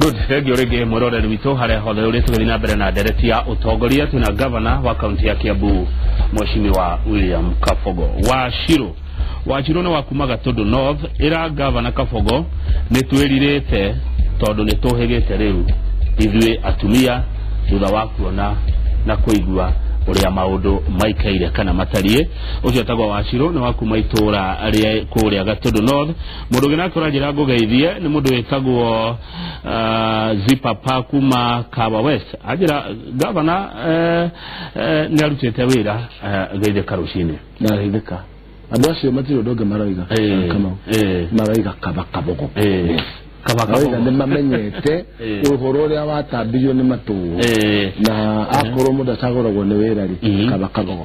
Good, thengio rĩngĩ mwĩroreri witũ harĩa hothe ũrĩ, tũgĩthiĩ na mbere na ndereti ya ũtongoria. Twĩna gavana wa kaunti ya Kiambu, Mheshimiwa William Kabogo Wachirũ. Wachirũ nĩ wa kuma Gatũndũ North. Ĩra gavana Kabogo nĩ twĩrirĩte tondũ nĩ tũhĩgĩte rĩu ithuĩ atumia thutha wa kuona na kũigua ũrĩa maũndũ maikaire kana matariĩ. Ũcio etagwo Wachirũ, nĩ wa kuma itũũra rĩa kũrĩa Gatũndũ North. Mũndũ ũngĩ nake ũranjĩra ngũgeithie nĩ mũndũ wĩtagwo Zipapa kuma Kawa West. Anjĩra gavana nĩ arutĩte wĩra, geithĩka rũcinĩ. Ndageithĩka. Andũ acio matirĩ ũndũ ũngĩ maroiga. Kamau, maroiga kaba Kabogo. Kaba. Maroiga nĩ Kabogo. mamenyete ũhoro ũrĩa watambirio nĩ matũũ, na akorwo mũndũ acagũragwo nĩ wĩra rĩ, kaba Kabogo.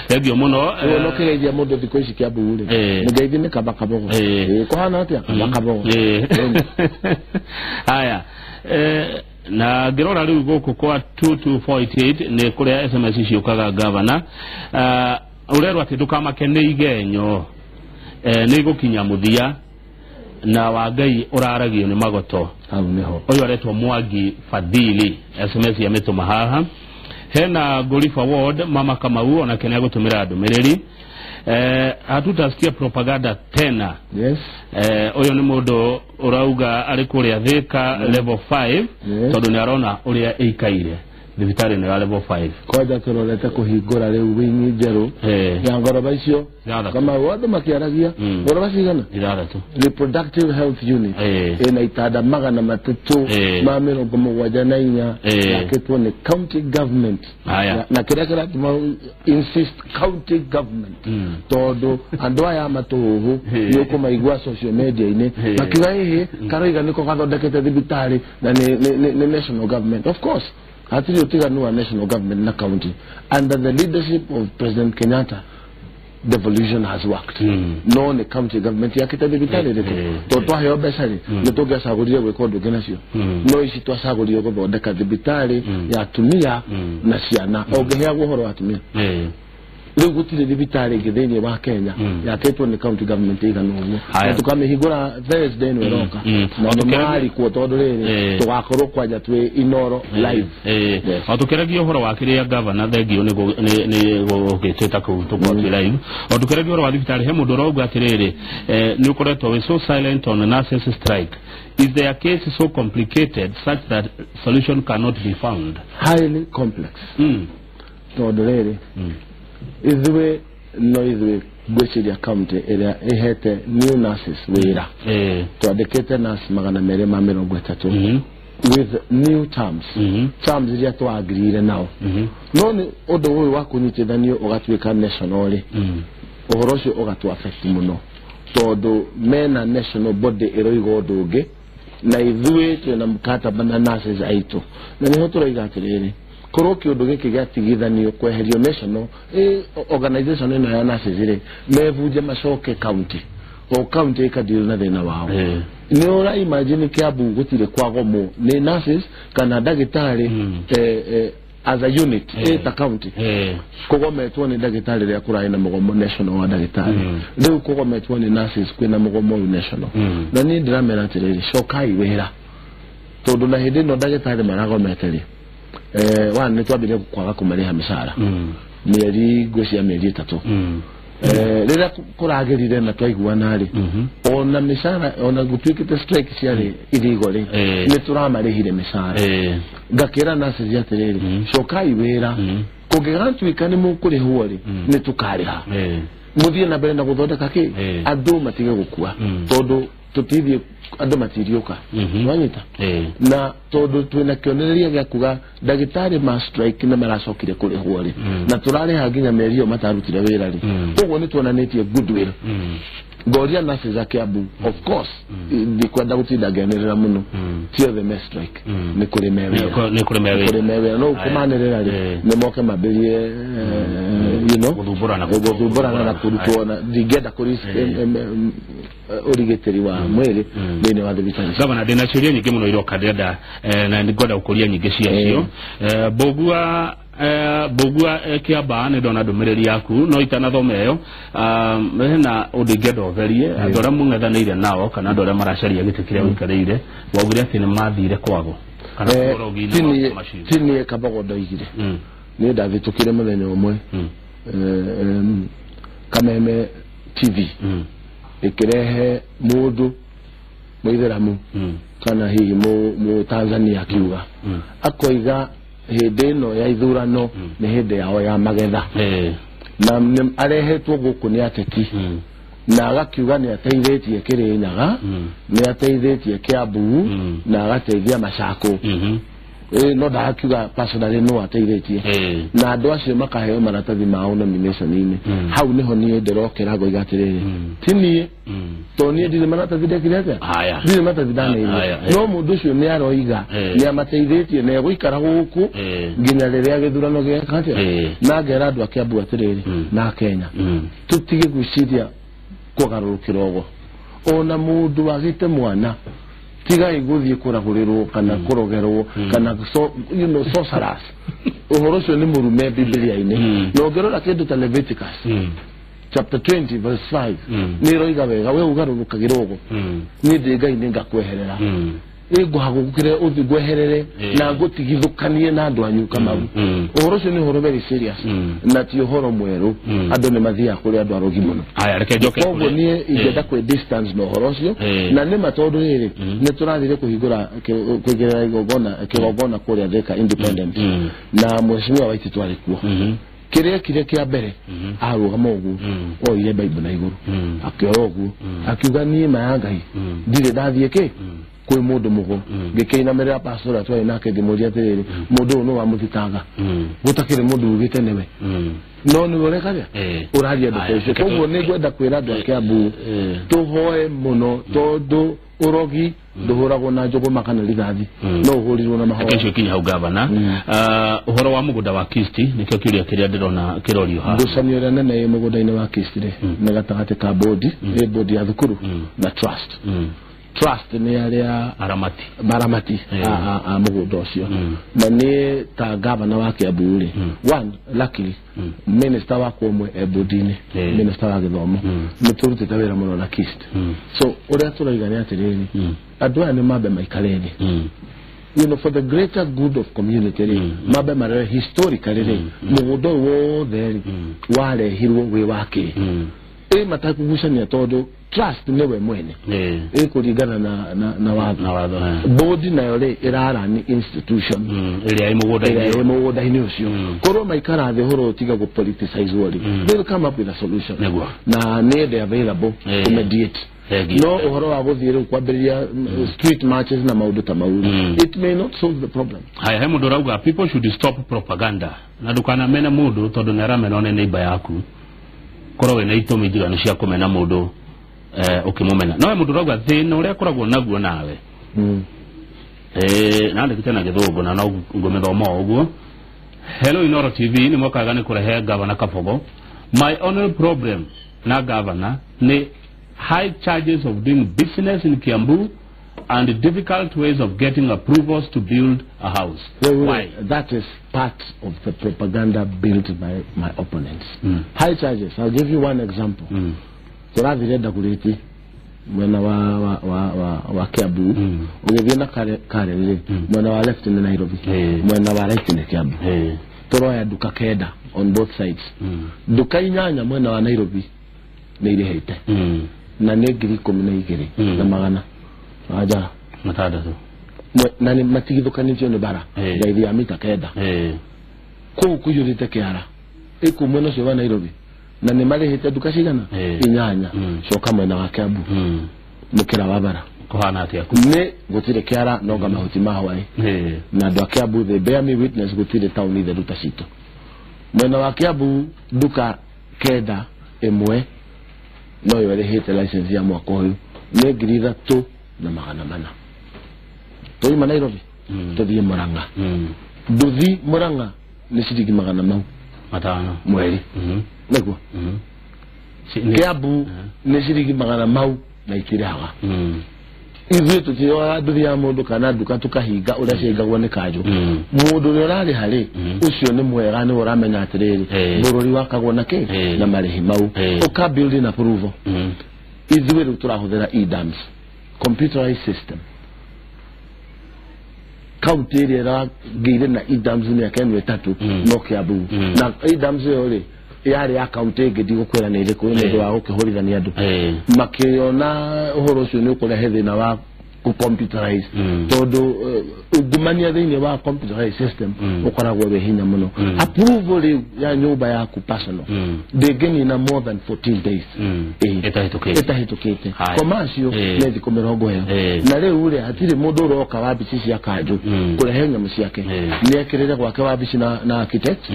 Thengio mũno. Rĩu ona ũkĩgeithia mũndũ thikũ ici Kĩambu rĩ, nĩ ngeithi nĩ kaba Kabogo. Kũhana atĩa, kaba Kabogo. Haya, na ngĩrora rĩu gũkũ kwa 22488 nĩ kũrĩa SMS ciũkaga, gavana, ũrerwo atĩ ndũkamake nĩ igenyo, nĩ igũkinya mũthia na wa Ngai ũraragio nĩ magoto. Hau nĩho. Ũyũ aretwo Mwangi Fadhili, SMS ya mĩtũma haha. Hena Ngolifa Ward Mama Kamau, onake nĩ agũtũmĩra ndũmĩrĩri, hatutasikia propaganda tena. Ũyũ nĩ mũndũ ũrauga arĩ kũrĩa Thika level 5, tondũ nĩ arona ũrĩa ĩikaire thibitarĩ ĩno ya level 5. Kwanja tũrorete kũhingũra rĩu wingi njerũ ya ngoroba icio. 6. Kamau, andũ makĩaragia, ngoroba cigana? 6. Reproductive health unit ĩna itanda 374, yakĩtwo nĩ county government. Na kĩrĩa kĩratũma insist county government, tondũ andũ aya a matũhũhũ nĩ ũkũmaigua social media-inĩ makiuga ĩhĩ karoiga nĩko gathondekete thibitarĩ na nĩ national government. Of course hatirĩ ũtiganu wa national government na county. Under the leadership of President Kenyatta, devolution has worked, no nĩ county government yakĩte thibitarĩ ĩrĩkũ? Tondũ twaheo mbeca rĩ, nĩ tũngĩacagũrire gwĩka ũndũ ũngĩ nacio, no ici twacagũrire gũthondeka thibitarĩ ya atumia na ciana. Ũngĩheagwo ũhoro wa atumia, rĩu gũtirĩ thibitarĩ ĩngĩ thĩinĩ wa Kenya yakĩtwo nĩ county government ĩigana ũguo. Haya. Na tũkamĩhingũra Thursday ĩno ĩroka, na nĩ marikwo tondũ rĩrĩ, tũgakorwo kwanja twĩ Inoro live. Yes. O tukĩragia ũhoro wa kĩrĩa, gavana, thengio nĩ gũgĩtwĩta kũu tũkorwo twĩ live. O tukĩragia ũhoro wa thibitarĩ, he mũndũ ũrauga atĩrĩrĩ, nĩ ũkoretwo wĩ so silent on nurses strike. Is their case so complicated such that solution cannot be found? Highly complex, tondũ rĩrĩ, ithuĩ no ithuĩ ngwĩciria county ĩrĩa ĩhete new nurses wĩra. Twandĩkĩte nurse 230 with new terms, terms iria twagirire nao, no nĩ ũndũ ũyũ wa kũnyitithanio ũgatuĩka national rĩ, ũhoro ũcio ũgatũ affect mũno, tondũ mena national body ĩroiga ũndũ ũngĩ na ithuĩ twĩna mkataba na nurses aitũ. Na nĩho tũroiga atĩrĩrĩ, korwo kĩũndũ gĩkĩ gĩatigithanio kweherio national organization ĩno ya nurses rĩ, mebunje macoke county, o county ĩkadeal na thĩna wao. Nĩ ũra imagine Kiambu gũtirĩ kwagomwo nĩ nurses kana ndagĩtarĩ, as a unit, ta county, kũgometwo nĩ ndagĩtarĩ rĩrĩa kũrarĩ na mũgomo national wa ndagĩtarĩ? Rĩu kũgometwo nĩ nurses kwĩna mũgomo ũyũ national. Na niĩ ndĩramera atĩrĩrĩ, cokai wĩra, tondũ na hĩndĩ ĩno ndagĩtarĩ maragomete rĩ, wa nĩ twambire kwaga kũmarĩha mĩcara mĩeri, ngwĩciria mĩeri 3. Rĩrĩa kũragĩrire na twaiguana rĩ, ona mĩcara, ona gũtuĩkĩte strike ciarĩ irigo rĩ, nĩ tũramarĩhire mĩcara. Ngakĩra nurses atĩrĩrĩ, cokai wĩra, kũngĩgatuĩka nĩ mũkũrĩhwo rĩ, nĩ tũkarĩha, mũthiĩ na mbere na gũthondeka kĩ, andũ matige gũkua, tondũ tũtithiĩ andũ matiriũka. Wanyita? Na tondũ twĩna kĩonereria gĩa kuga ndagĩtarĩ ma strike nĩ maracokire kũrĩhwo rĩ, na tũrarĩha nginya mĩeri ĩyo matarutire wĩra rĩ, koguo nĩ tuonanĩtie goodwill. Ngoria nurses a Kiambu, of course ndikwenda gũtinda ngĩanĩrĩra mũno, ti othe me strike, nĩ kũrĩ me wĩra. Nĩ kũrĩ me wĩra. Kũrĩ me wĩra, no kũmanĩrĩra rĩ, nĩ moke mambĩrie Gũthumbũrana. Gũthumbũrana na kũrutwo, na ndingĩenda kũri ũrigitĩri wa mwĩrĩ thĩinĩ wa thibitarĩ. Gavana, ndĩna ciũria nyingĩ mũno iroka ndĩrenda na nĩngwenda gũkũria nyingĩ ciacio. Mbũgua Kĩamba, nĩ ndona ndũmĩrĩri yaku, no itanathoma ĩyo, hena ũndũ ingĩenda ũtherie. Andũ arĩa mũng'ethanĩire nao kana andũ arĩa maracaria gĩtĩ kĩrĩa ũikarĩire, waugire atĩ nĩ mathire kwago kana kũrogi-inĩ macio. Ti niĩ Kabogo ndoigire, niĩ ndathĩtũkire mũthenya ũmwe Kameme TV ĩkĩrehe mũndũ mũithĩramu kana hihi mu Tanzania akiuga akoiga hĩndĩ ĩno ya ithurano nĩ hĩndĩ yao ya magetha, na arehetwo gũkũ nĩ ateti, na agakiuga nĩ ateithĩtie Kĩrĩnyaga, nĩ ateithĩtie Kĩambu, na agateithia Machako. No ndakiuga personally no ateithĩtie, na andũ acio makaheo maratathi mao nomination-inĩ. Hau nĩho niĩ ndĩrokĩra ngoiga atĩrĩrĩ, ti niĩ, tondũ niĩ ndirĩ maratathi ndekire atĩa, ndirĩ maratathi ndaneire, no mũndũ ũcio nĩ aroiga nĩ amateithĩtie na egũikara gũkũ nginya rĩrĩa gĩthurano gĩeka atĩa. Na ngera andũ a Kĩambu atĩrĩrĩ na Kenya, tũtige gwĩciria kũgarũrũkĩra ũgo. Ona mũndũ wagĩte mwana, tigai gũthiĩ kũragũrĩrwo kana kũrogerwo kana you know, sorcerers. Ũhoro ũcio nĩ mũrume Bibilia-inĩ. Na ũngĩrora kĩndũ ta Leviticus chapter 20 verse 5, nĩ ĩroiga wega, we ũgarũrũkagĩra ũgo, niĩ ndĩ Ngai nĩ ngakweherera, nĩngũhagũkĩre ũthiĩ ngweherere na ngũtigithũkanie na andũ anyu Kamau. Ũhoro ũcio nĩ ũhoro very serious na ti ũhoro mwerũ. Andũ nĩ mathiaga kũrĩ andũ arogi mũno. Haya, reke njoke. Koguo niĩ ingĩenda kwĩ distance na ũhoro ũcio, na nĩ ma tondũ rĩrĩ nĩ tũrathire kũhingũra kũigĩrĩra igongona kĩgongona kũrĩa Thika Independent, na mheshimiwa Waititu arĩ kuo. Kĩrĩa ekire kĩa mbere, arũgama ũguo, oire Bible na igũrũ, akĩoya ũguo, akiuga niĩ ma ya Ngai ndirĩ ndathiĩ kĩ kwĩ mũndũ mũgo. Ngĩkĩinamĩrĩra pastor ũrĩa twarĩ nake, ngĩmũria atĩrĩrĩ, mũndũ ũyũ nĩ wamũthitanga, gũtakĩrĩ mũndũ ugĩte nĩwe, no nĩwe ũreka atĩa, ũraria ndeto icio. Koguo nĩ ngwenda kwĩra andũ a Kĩambu tũhoe mũno, tondũ ũrogi ndũhũragwo na njũgũma kana rithathi, no ũhũrirwo na mahoya. Reke icio ikinye hau, gavana. Ũhoro wa mũgũnda wa Kisti nĩkĩo kĩũria kĩrĩa ndĩrona kĩrorio haha. Ngucanio ĩrĩa nene ĩ mũgũnda-inĩ wa Kisti rĩ, nĩ gatagatĩ ka bodi, ĩ bodi ya thukuru na trust. Trust nĩ arĩa aramati, baramati a mũgũnda ũcio. Na nĩ ta gavana wa Kĩambu rĩ, one, luckily minister wakwa ũmwe e bodi-inĩ, minister wa gĩthomo, nĩ tũrutĩte wĩra mũno na Kist. So ũrĩa tũroiga nĩ atĩrĩrĩ, andũ aya nĩ mambe maikare thĩ, you know, for the greater good of community rĩ, mambe marore historically rĩ, mũgũnda ũyũ wothe rĩ warehirwo wĩ wa kĩ, ĩ matakũgucania, tondũ trust nĩwe mwene ĩkũringana na watho. Na watho. Bodi nayo rĩ ĩrarani institution ĩrĩa ĩ mũgũnda-inĩ, ĩrĩa ĩ mũgũnda-inĩ ũcio. Korwo maikara thĩ, ũhoro ũtiga gũ politicize rĩ, they'll come up with a solution. Nĩguo. Na nĩ ndĩ available to mediate. Thengiũ. No ũhoro wa gũthiĩ rĩu kwambĩrĩria street marches na maũndũ ta mau, it may not solve the problem. Haya, he mũndũ ũrauga people should stop propaganda, na ndũkanamene mũndũ tondũ nĩ aramena one neighbor yaku, korwo wĩna itũmi njiganu cia kũmena mũndũ, ũkĩmũmena. No he mũndũ ũrauga thĩna ũrĩa akoragwo naguo nawe, nandĩkĩte na gĩthũngũ na no ngũmĩthoma o ũguo. Hello Inoro TV, nĩ mwakaga nĩ kũrehe Gavana Kabogo. My only problem na governor nĩ high charges of doing business in Kiambu and difficult ways of getting approvals to build a house. Well, Why? That is part of the propaganda built by my opponents. High charges. I'll give you one example. Tũrathire Ndagũrĩti mwena wa Kiambu, ũgĩthiĩ na Karen rĩ, mwena wa left nĩ Nairobi, mwena wa right nĩ Kiambu. Tũroya nduka 9 on both sides. Nduka 8 mwena wa Nairobi nĩ irĩhĩte, na nĩ 12,000 na magana aja 6. Na nĩ matigithũkanĩtio nĩ bara ngaithi ya mita 9. Kũu kũiyũrĩte kĩara ĩkũ mwena ũcio wa Nairobi, na nĩ marĩhĩte nduka cigana? 8. Coka mwena wa Kiambu, mũkĩra wa bara Kũhana atĩa kũu? Nĩ gũtirĩ kĩara, nonga mahuti ma hwaĩ. Na andũ a Kiambu, they bear me witness, gũtirĩ taũni theru ta citũ. Mwena wa Kiambu nduka 9 ĩmwe noyo ĩrĩhĩte license ya mwaka ũyũ nĩ 3,400. Tũima Nairobi tũthiĩ Murang'a, nduthi Murang'a nĩ ciringi magana mau 5 mweri. Nĩguo. Kiambu nĩ ciringi magana mau Na itirĩhaga. Ithuĩ tũtioyaga nduthi ya mũndũ kana nduka tũkahinga ũrĩa cihingagwo nĩ kanjũ. Mũndũ ũrĩa ũrarĩha rĩ, ũcio nĩ mwega, nĩwe ũramenya atĩrĩrĩ, bũrũri wakagwo na kĩ na marĩhi mau. Ũka building approval. Ithuĩ rĩu tũrahũthĩra eDAMS, computerized system. Kaunti ĩrĩa ĩragĩire na eDAMS mĩaka ĩno 3 no Kiambu. Na eDAMS ĩyo rĩ, yarĩ ya kaunti ĩngĩ, ndigũkwĩra nĩ ĩrĩkũ, nĩ ũndũ wa gũkĩhũrithania andũ. Makĩona ũhoro ũcio nĩ ũkũrehe thĩna wa computerize, tondũ ungumania thĩinĩ wa computerized system ũkoragwo wĩ hinya mũno. Approval rĩu ya nyũmba yaku personal ndĩngĩnina more than 14 days ĩtahĩtũkĩte. Commercial nĩ thikũ 20. Na rĩu rĩ, hatirĩ mũndũ ũroka wabici cia kanjũ kũrehe nyamũ ciake, nĩ ekĩrĩre gwake wabici na architect.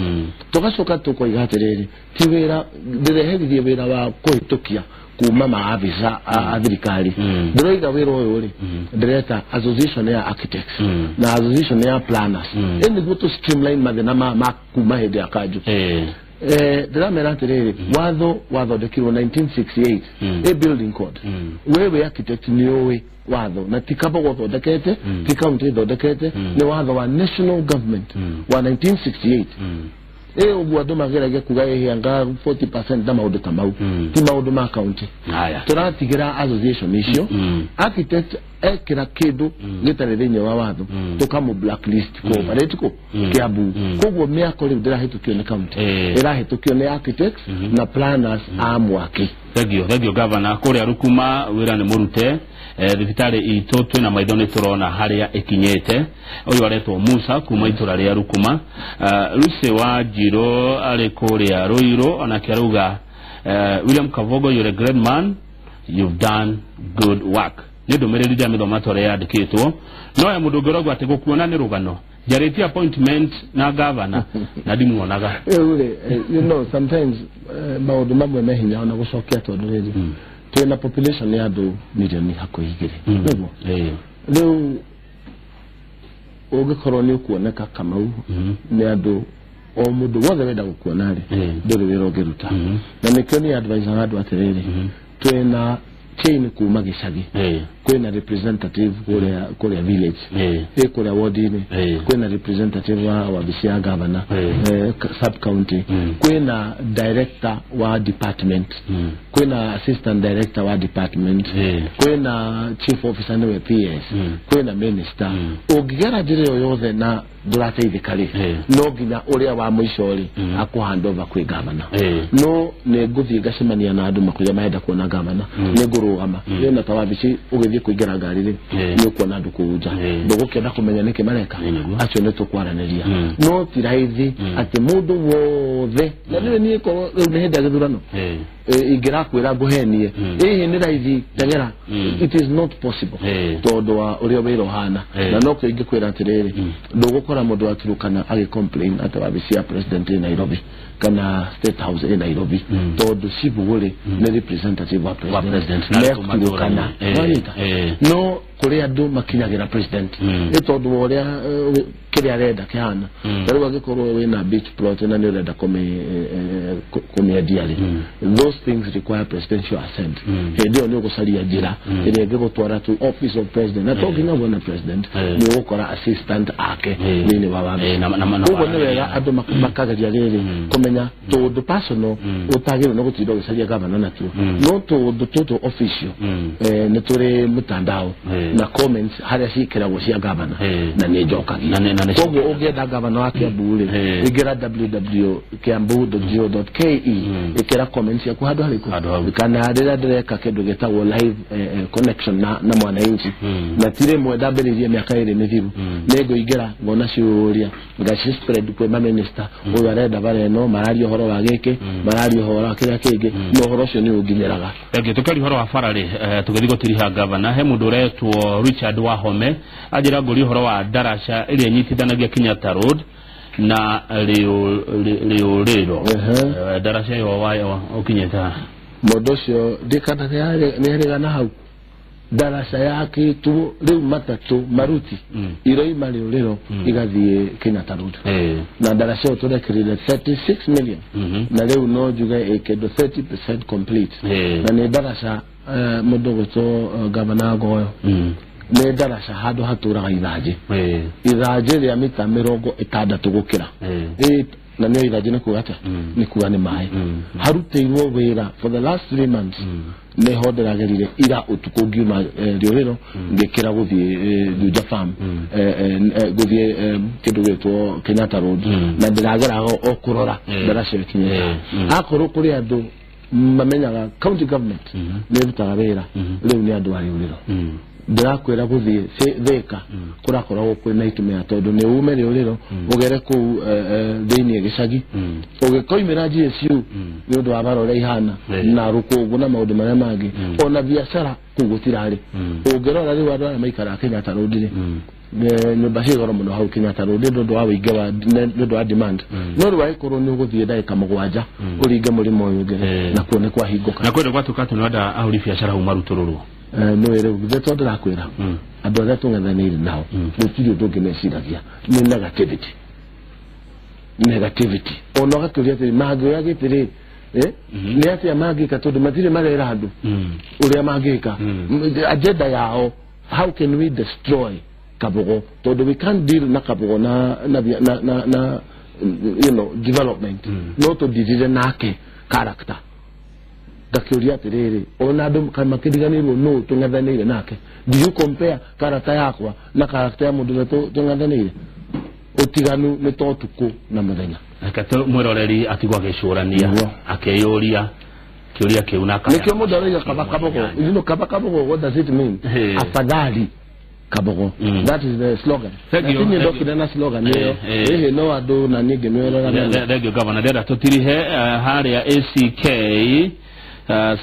Tũgacoka tũkoiga atĩrĩrĩ, ti wĩra ndĩreheririe wĩra wa kũhĩtũkia kuma maabisa a thirikari. Ndĩroiga wĩra ũyũ rĩ, ndĩreta association ya architects na association ya planners, ĩ nĩguo tũ streamline mathĩna ma kuma hĩndĩ ya kanjũ. Ndĩramera atĩrĩrĩ, watho wathondekirwo 1968, a building code. Wewe architect nĩ ũĩ watho, na ti Kabogo ũthondekete, ti county ĩthondekete, nĩ watho wa national government wa 1968. Ũguo andũ mageragia kuga ĩhĩanga 40% na maũndũ ta mau, ti maũndũ ma county. Tũratigĩra association icio. Architect ekĩra kĩndũ gĩtarĩ thĩinĩ wa watho, tũkamũ blacklist cooperate kũ Kiambu. Koguo mĩako rĩu ndĩrahĩtũkio nĩ county, ĩrahĩtũkio nĩ architects na planners a mwaki. Thengio gavana. Kũrĩa Rukuma wĩra nĩ mũrute. Thibitarĩ itũ twĩna maitho nĩ tũrona harĩa ĩkinyĩte. Ũyũ aretwo Musa kuma itũra rĩa Rukuma. Lucy wa Njirũ arĩ kũrĩa Ruiru, onake arauga, William Kabogo, you're a great man, you've done good work. Nĩ ndũmĩrĩri ndĩramĩthoma ta ũrĩa yandĩkĩtwo. No ya mũndũ ũngĩ ũrauga atĩ gũkuona nĩ rũgano, njarĩtie appointment na gavana na ndimuonaga. Rĩu rĩ, you know, sometimes maũndũ mamwe me hinya ona gũcokia, tondũ rĩrĩ, twĩna population ya andũ mirioni hakuhĩ 2, nĩguo? Rĩu ũngĩkorwo nĩ ũkuoneka Kamau nĩ andũ, o mũndũ wothe wenda gũkuona rĩ, ndũrĩ wĩra ũngĩruta. Na nĩkĩo niĩ advisaga andũ atĩrĩrĩ, twĩna chain kuma gĩcagi, kwĩna representative kũrĩa village, ĩ kũrĩa ward-inĩ, kwĩna representative wa wabici ya governor, sub county, kwĩna director wa department, kwĩna assistant director wa department, kwĩna chief officer nĩwe PS, kwĩna minister. Ũngĩgera njĩra ĩyo yothe na ndũrateithĩka rĩ, no nginya ũrĩa wa mũico rĩ akũ hand over kwĩ governor. No nĩ ngũthiĩ ngacemania na andũ makũria marenda kuona governor, nĩ ngũrũgama nĩ ta wabici, ũgĩthiĩ kũingĩra ngari rĩ, nĩ ũkuona andũ kũu nja, ndũgũkĩenda kũmenya nĩkĩ mareka. Acio nĩ tũkwaranĩria, no ti raithi atĩ mũndũ wothe. Na nĩwe niĩ korwo rĩu nĩ hĩndĩ ya gĩthurano, ingĩrakwĩra ngũhenie ĩhĩ nĩ raithi teng'era, it is not possible, tondũ wa ũrĩa wĩra ũhana. Na nokĩo ingĩkwĩra atĩrĩrĩ, ndũgũkora mũndũ wa Turukana agĩ complain atĩ wabici ya president ĩ Nairobi kana State House ĩ Nairobi, tondũ cibu rĩ nĩ representative wa president Turukana. No kũrĩ andũ makinyagĩra president nĩ tondũ wa ũrĩa kĩrĩa arenda kĩhana. Ta rĩu angĩkorwo wĩna beach plot na nĩ ũrenda kũmĩendia rĩ, those things require presidential assent. Hĩndĩ ĩyo nĩ ũgũcaria njĩra ĩrĩa ĩngĩgũtwara to office of president, na to nginya wone president, nĩ ũgũkora assistant ake thĩinĩ wa wabici. Koguo nĩ wega andũ makageria rĩrĩ kũmenya tũũndũ personal ũtagĩrĩirwo nĩ gũtinda ũgĩcaria gavana natuo, no tũũndũ tũtũ official nĩ tũrĩ mtandao na comments harĩa ciĩkĩragwo cia gavana, na nĩ njokagia. Koguo ũngĩenda gavana wa Kiambu rĩ, ingĩra www.kiambu.go.ke, ĩkĩra comments ciaku handũ harĩkũ, kana rĩrĩa ndĩreka kĩndũ gĩtagwo live connection na mwananchi, na ti rĩmwe ndambĩrĩirie mĩaka 2 mĩthiru, nĩ ngũingĩra ngona ciũria ngaci spread kwĩ maminista, ũyũ arenda bara ĩno, mararia ũhoro wa gĩkĩ, mararia ũhoro wa kĩrĩa kĩngĩ, na ũhoro ũcio nĩ ũnginyĩraga. Thengiũ. Tũkĩaria ũhoro wa bara rĩ, tũgĩthiĩ gũtiriha gavana, he mũndũ ũretwo Richard Wahome anjĩra ngũria ũhoro wa ndaraca ĩrĩa ĩnyitithanagia Kenyatta Road na Rĩũrĩro. Ndaraca ĩyo wayo ũkinyĩte haha? Mũndũ ũcio ndikana nĩ arĩgana hau. Ndaraca yakĩtwo rĩu matatũ maruti iroima Rĩũrĩro igathiĩ Kenyatta Road, na ndaraca ĩyo tũrekĩrire 36 million, na rĩu no njuge ĩ kĩndũ 30% complete, na nĩ ndaraca Mũndũ gwĩtwo Gavana Ngoyo nĩ ndaraca handũ hatũraga ithanjĩ ithanjĩ rĩa mita 60 gũkĩra na nĩyo ithanjĩ nĩ kuga atĩa nĩ kuga nĩ maĩ harutĩirwo wĩra for the last 3 months nĩho ndĩragerire ira ũtukũ ngiuma Rĩũrĩro ngĩkĩra gũthiĩ Juja Farm gũthiĩ kĩndũ gĩtwo Kenyatta Road na ndĩrageraga o kũrora ndaraca ĩkinyĩte akorwo kũrĩ andũ mamenyaga county government nĩ ĩrutaga wĩra rĩu nĩ andũ a Rĩũrĩro ndĩrakwĩra gũthiĩ Thĩka kũrakoragwo kwĩna itumia tondũ nĩ ume Rĩũrĩro ũgere kũu thĩinĩ gĩcagi ũgĩkoimĩra GSU nĩ ũndũ wa bara ũrĩa ihana na rũkũngũ na maũndũ marĩa mangĩ ona biacara kũu gũtirarĩ ũngĩrora rĩu andũ arĩa maikaraga Kenyatta Road rĩ nyũmba ciĩ goro mũno hau Kenyatta Road nĩ ũndũ wa ũingĩ wa nĩ ũndũ wa demand no rĩu angĩkorwo nĩ ũgũthiĩ ndagĩka 7 ũringe mũrĩmo ũyũ ũngĩ nakuo nĩ kwahingũka na kwenda gwatuĩka atĩ nĩwenda ahũri biacara hau marutũrũrwo no rĩu githĩ to ndĩrakwĩra andũ arĩa tũng'ethanĩire nao gũtirĩ ũndũ ũngĩ meciragia nĩ negativity ona ũgakĩũria atĩrĩ mangĩoya gĩtĩ rĩ nĩ atĩa mangĩka tondũ matirĩ marera andũ ũrĩa mangĩka agenda yao how can we destroy Kabogo tondũ we can't deal na Kabogo na na na na you know development no tũndirire nake character ngakĩũria atĩrĩrĩ ona andũ makĩriganĩirwo nũ tũng'ethanĩire nake do you compare character yakwa na character ya mũndũ ũrĩa tũng'ethanĩire ũtiganu nĩ ta ũtukũ na mũthenya reke mwĩroreri atigwo agĩcũrania akĩyũria kĩũria kĩu na nĩkĩo mũndũ arauga kaba Kabogo you know kaba Kabogo what does it mean afadhali Kabogo that is the slogan lakini ndokire na slogan ĩyo ĩhĩ no andũ na niĩ ngĩmĩrora thank you Governor ndĩrenda tũtirihe harĩa ACK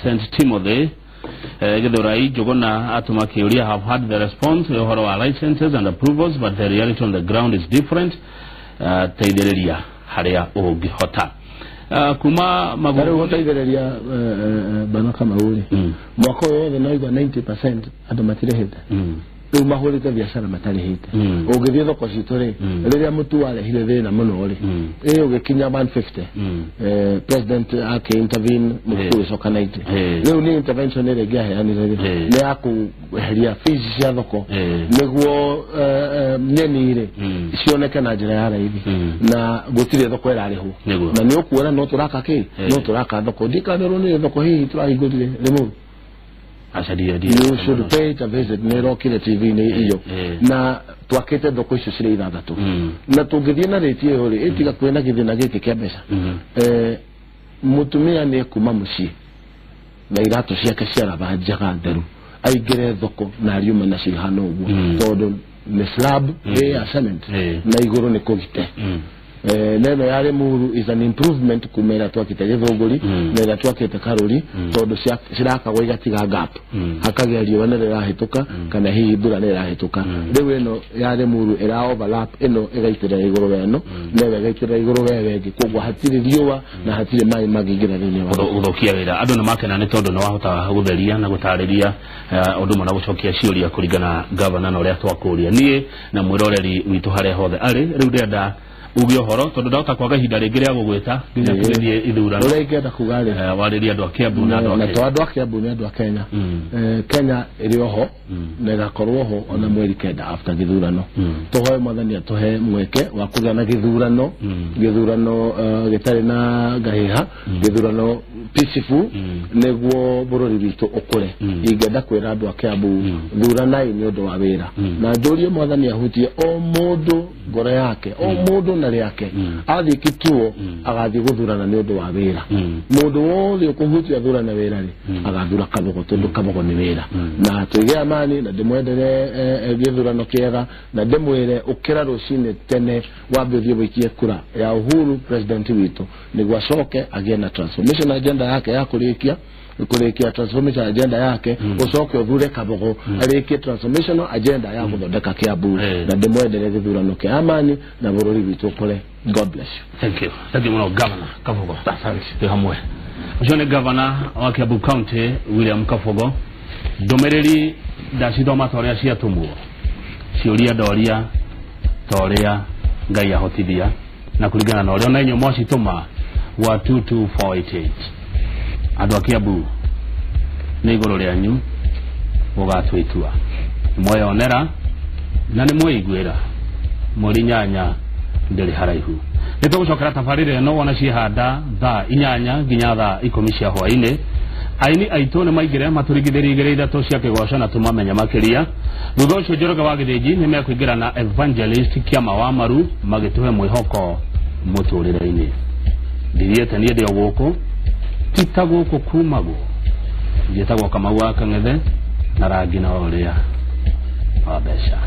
St. Timothy Githurai Njuguna atuma kĩũria have had the response ũhoro wa licenses and approvals but the reality on the ground is different teithĩrĩria harĩa ũngĩhota kuma maguru gũteithĩrĩria bana Kamau rĩ mwaka ũyũ wothe no igua 90% andũ matirĩhĩte rĩu mahũrĩte biacara matarĩhĩte ũngĩthiĩ thoko citũ rĩ rĩrĩa mũtu warehire thĩna mũno rĩ ĩ ũgĩkinya 150 president ake intervene mũtu ũgĩcoka 90 rĩu nĩ intervention ĩrĩa ĩngĩaheanire rĩ nĩ ya kweheria fees cia thoko nĩguo nyeni rĩ cioneke na njĩra ya raithi na gũtirĩ thoko ĩrarĩhwo na nĩ ũkuona no tũraka kĩ no tũraka thoko ndikanĩrwo nĩ thoko hihi tũrahingũrire rĩmwe you should pay it a visit nä rokire TV nä iyo na twakite thoko icio cirĩ ithathatũ na tũngĩthiĩ na rĩti ĩyo rĩ ĩtiga kwĩna gĩthĩna gĩkĩ kĩa mbeca mũtumia nĩ kuma mũciĩ na iratũ ciake ciaraba njaga theru aingĩre thoko na ariuma nacio ihana ũguo tondũ nĩ slab ĩ ya cement na igũrũ nĩ kũgite neno ya Limuru is an improvement kuma ĩrĩa twakĩte Gĩthũngũri na ĩrĩa twakĩte Karũri tondũ cirakagwo igatiga gap hakagĩa riũa nĩ rĩrahĩtũka kana hihi mbura nĩ ĩrahĩtũka rĩu ĩno ya Limuru ĩra overlap ĩno ĩgaitĩrĩra igũrũ wa ĩno na ĩyo ĩgaitĩrĩra igũrũ wa ĩyo ĩngĩ koguo hatirĩ riũa na hatirĩ maĩ mangĩingĩra thĩinĩ wa gũthũkia wĩra andũ nĩ makena nĩ tondũ nĩ wahota gũtheria na gũtarĩria ũndũ ũmwe na gũcokia ciũria kũringana gavana na ũrĩa twakũria niĩ na mwĩroreri witũ harĩa hothe arĩ rĩu ndĩrenda uge ũhoro tondũ ndahota kwaga ihinda rĩngĩ rĩa gũgwĩta nginya tũgĩthiĩ ithurano ũrĩa ingĩenda kuga rĩ warĩrie andũ a Kiambu na andũ a na to andũ a Kiambu nĩ andũ a Kenya Kenya ĩrĩ oho na ĩgakorwo ho ona mweri 9 after gĩthurano tũhoe mwathani atũhe mweke wa kũgĩa na gĩthurano gĩthurano gĩtarĩ na ngahĩha gĩthurano peaceful nĩguo bũrũri witũ ũkũre ingĩenda kwĩra andũ a Kiambu thuranai nĩ ũndũ wa wĩra na njũrie mwathani ahutie o mũndũ ngoro yake o mũndũ na rĩake athiĩ kituo agathiĩ gũthurana nĩ ũndũ wa wĩra mũndũ wothe ũkũhutia athurane wĩra rĩ agathura Kabogo tondũ Kabogo nĩ wĩra na tũige amani na ndĩmwendere gĩthurano kĩega na ndĩmwĩre ũkĩra rũcinĩ tene wambe ũthiĩ wĩikie kura ya Uhuru president witũ nĩguo acoke agĩe na transformation agenda yake ya kũrĩkia transformation agenda yake ucoke uthure Kabogo arĩkie transformational agenda ya gũthondeka Kiambu na ndĩmwendere gĩthurano kĩa amani na bũrũri witũ ũkũre. God bless you. Thank you. Thank you mũno Governor Kabogo. Twĩ hamwe. Ũcio nĩ Governor wa Kiambu County William Kabogo. Ndũmĩrĩri ndacithoma ta ũrĩa ciatũmwo ciũria ndoria ta ũrĩa Ngai ahotithia na kũringana na ũrĩa ona inyuĩ mwacitũma wa 22488 andũ a Kiambu Nĩ igũrũ rĩanyu gũgatua itua. Mweyonera na nĩ mweiguĩra mweri 8 ndĩrĩ haraihu. Nĩ tũgũcokera tabarĩra ĩno wona ciĩhanda thaa 8 nginya thaa 10 cia hwaĩ-inĩ. Aini aitũ nĩ maingĩre matũringithĩrie igĩrĩ ithatũ cia kĩgoco na tũmamenye makĩria. Thutha ũcio Njoroge wa Gĩthĩnji nĩ mekũingĩra na Evangelist Kĩama wa Maru magĩtũhe mwĩhoko mũtũrĩre-inĩ. Ndithiĩte niĩ ndĩ o gũkũ, ti ta gũkũ kumagwo. Njĩtagwo Kamau wa Kang'ethe na rangi na ũrĩa wa mbeca.